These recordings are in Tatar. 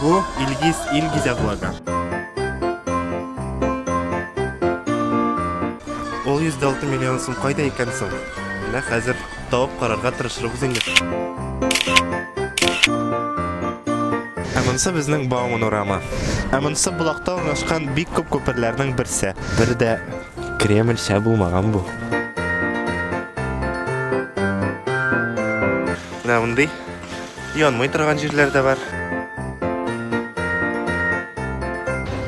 Бу Илгиз Илгизә влогы. Ул 106 миллион сум кайда икән соң? Менә хәзер табып карарга тырышырбыз инде. Ә монысы безнең Бауман урамы. Ә монысы Болакта урнашкан бик күп күперләрнең берсе. Бер дә Кремльчә булмаган бу. Менә мондый янмый торган җирләр дә бар.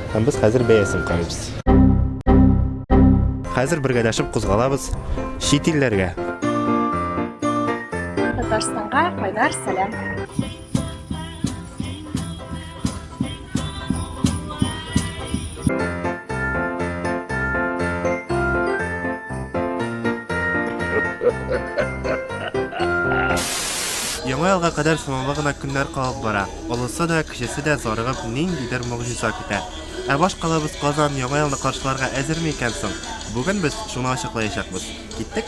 Һәм без хәзер бәясен карыйбыз. Хәзер бергәләшеп кузгалабыз чит илләргә. Татарстанга кайнар сәлам. Яңа елга кадәр санаулы гына көннәр калып бара. Олысы да, кечесе дә зарыгып ниндидер могҗиза көтә. Ә баш калабыз Казан Яңа елны каршыларга әзерме икән соң? Бүген без шуны ачыклаячакбыз. Киттек?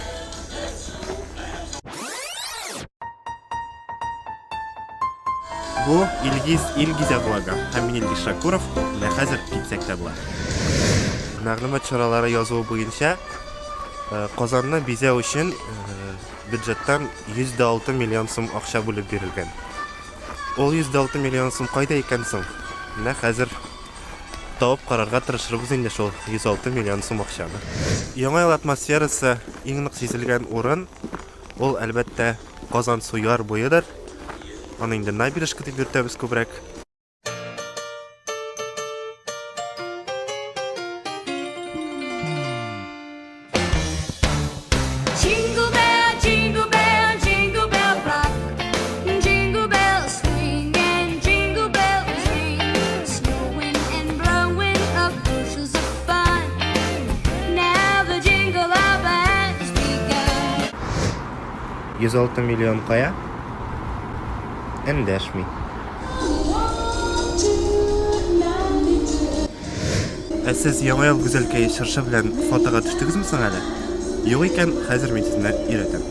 Бу Илгиз Илгизә влогы һәм мин Илгиз Шакуров. Менә хәзер китсәк тә була. Мәгълүмат чаралары язуы буенча, э, Казанны бизәү өчен э, бюджеттан 106 миллион сум акча бүлеп бирелгән. Ул 106 миллион сум кайда икән соң? Менә хәзер табып карарга тырышырбыз инде шул 106 миллион сум акчаны. Яңа ел атмосферасы иң нык сизелгән урын ул, әлбәттә, Казансу яр буедыр. Аны инде набережка дип йөртәбез күбрәк. Jingle bell, jingle bell, jingle bell rock. Jingle bells swing and jingle bells ring. Snowing and blowing up bushels of fun. Now the jingle hop has begun. 106 миллион кая? Эндәшми. Ә сез Яңа ел гүзәлкәе чыршы белән фотога төштегезме соң әле? Юк икән, хәзер мин сезне өйрәтәм.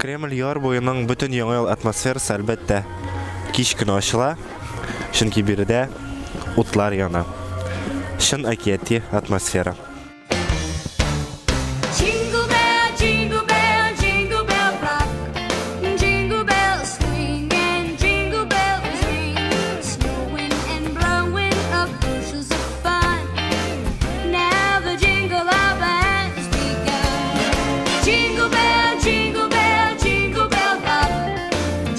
Кремль яр буеның бөтен яңа ел атмосферасы, әлбәттә, кич кенә ачыла, чөнки биредә утлар яна. Чын әкияти атмосфера. Jingle bell, jingle bell, jingle bell rock. Jingle bells swing and jingle bells ring. Snowing and blowing up bushels of fun. Now the jingle hop has begun. Jingle bell, jingle bell, jingle bell rock.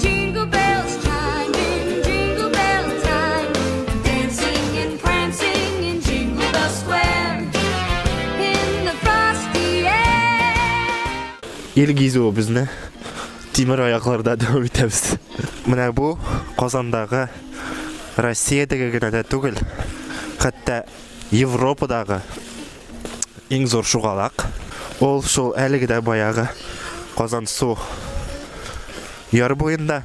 Jingle bells chime in jingle bell time. Dancing and prancing in Jingle Bell Square. In the frosty air. Ил гизүе безне тимер аякларда дәвам итәбез. Менә бу Казандагы Россиядәге генә дә түгел, хәтта Европадагы иң зур шугалак. Ул шул әлеге дә баягы Казансу яр буенда.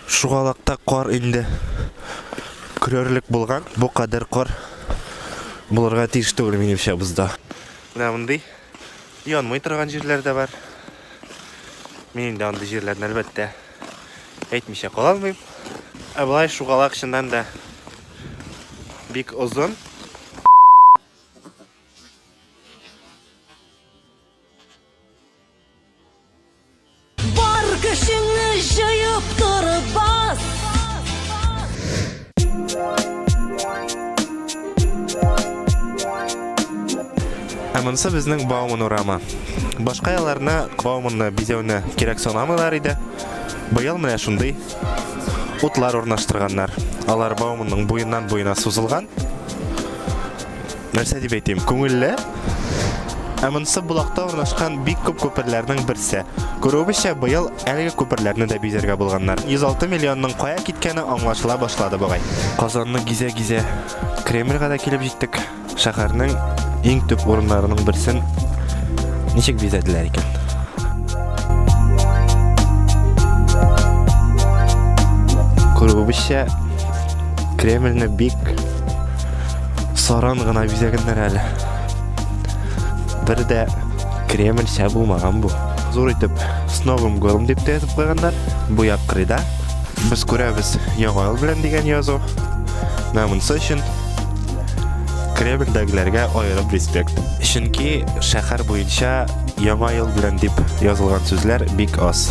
Шугалакта кар инде көрерлек булган. Бу кадәр кар булырга тиеш түгел минемчә бозда. Менә мондый янмый торган җирләр дә бар. Мин инде андый җирләрне әлбәттә әйтмичә кала алмыйм. Ә болай шугалак чыннан да бик озын. Бар көчеңне җыеп торып бас. Ә монысы безнең Бауман урамы. Башка елларны Бауманны бизәүне кирәк санамыйлар иде. Быел менә шундый утлар урнаштырганнар. Алар Бауманның буеннан буена сузылган. Нәрсә дип әйтим, күңелле. Ә монысы Болакта урнашкан бик күп күперләрнең берсе. Күрүебезчә, быел әлеге күперләрне дә бизәргә булганнар. 106 миллионның кая киткәне аңлашыла башлады бугай. Казанны гизә-гизә Кремльгә дә килеп җиттек. Шәһәрнең иң төп урыннарының берсен ничек бизәделәр икән? Күрүебезчә, Кремльне бик саран гына бизәгәннәр әле. Бер дә Кремльчә булмаган бу. Зур итеп С Новым годом дип тә язып куйганнар. Бу як кырыйда без күрәбез Яңа ел белән дигән язу. Менә монысы өчен Кремльдәгеләргә аерым респект. Чөнки шәһәр буенча Яңа ел белән дип язылган сүзләр бик аз.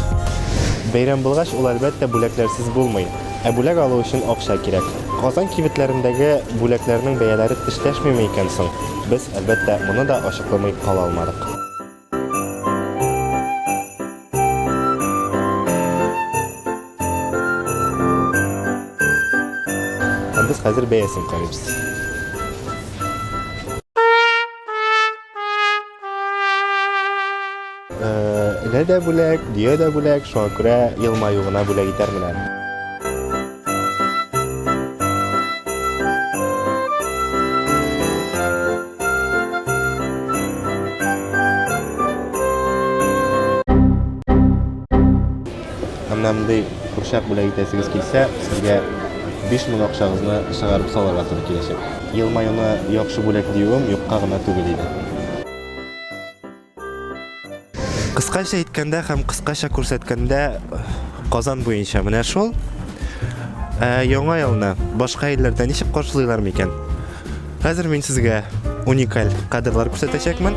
Бәйрәм булгач, ул әлбәттә бүләкләрсез булмый. Ә бүләк алу өчен акча кирәк. Казан кибетләрендәге бүләкләрнең бәяләре тешләшмиме икән соң? Без, әлбәттә, моны да ачыкламый кала алмадык. Һәм без хәзер бәясен карыйбыз. Энә дә бүләк, дөя дә бүләк, шуңа күрә елмаю гына бүләк итәрмен әле. Һәм менә мондый курчак бүләк итәсегез килсә, сезгә 5000 акчагызны чыгарып салырга туры киләчәк. Елмаюны яхшы бүләк диюем юкка гына түгел иде. Кыскача әйткәндә һәм кыскача күрсәткәндә, Казан буенча менә шул. Ә, Яңа елны башка илләрдә ничек каршылыйлар микән? Хәзер мин сезгә уникаль кадрлар күрсәтәчәкмен.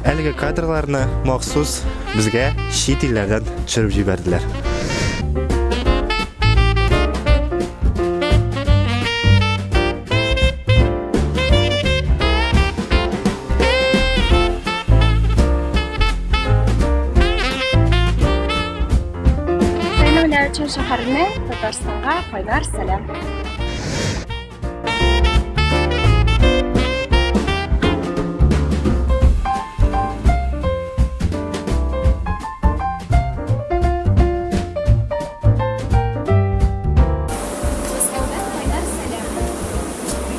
Әлеге кадрларны махсус безгә чит илләрдән төшереп җибәрделәр. Сәләмләр Чын шәһәреннән Татарстанга кайнар сәлам. Мәскәүдән кайнар сәлам.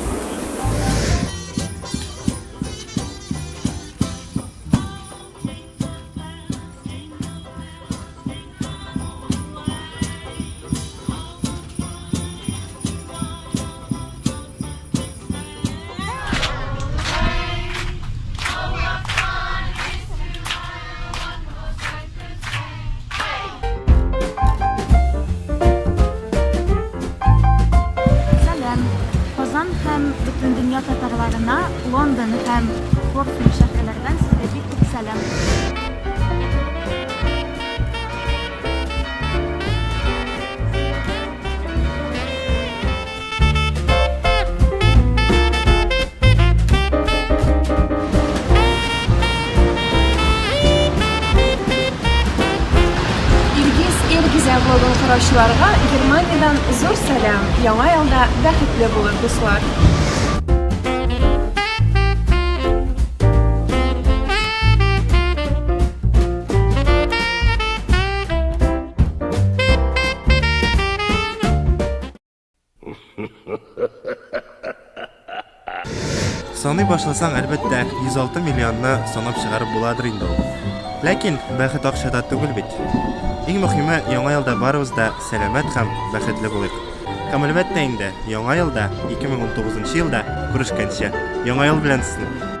Сәлам! Казан һәм бөтендөнья татарларына Лондон һәм Портсмут шәһәрләрдән сезгә бик күп сәлам! Илгиз Илгизә влогын караучыларга Германиядән зур сәлам! Яңа елда бәхетле булыйк, дуслар! Саный башласаң, әлбәттә, 106 миллионны санап чыгарып буладыр инде ул. Ләкин бәхет акчада түгел бит. Иң мөхиме, яңа елда барыбыз да сәламәт һәм бәхетле булыйк. Һәм әлбәттә инде, яңа елда, 2019 елда күрешкәнче. Яңа ел белән сезне!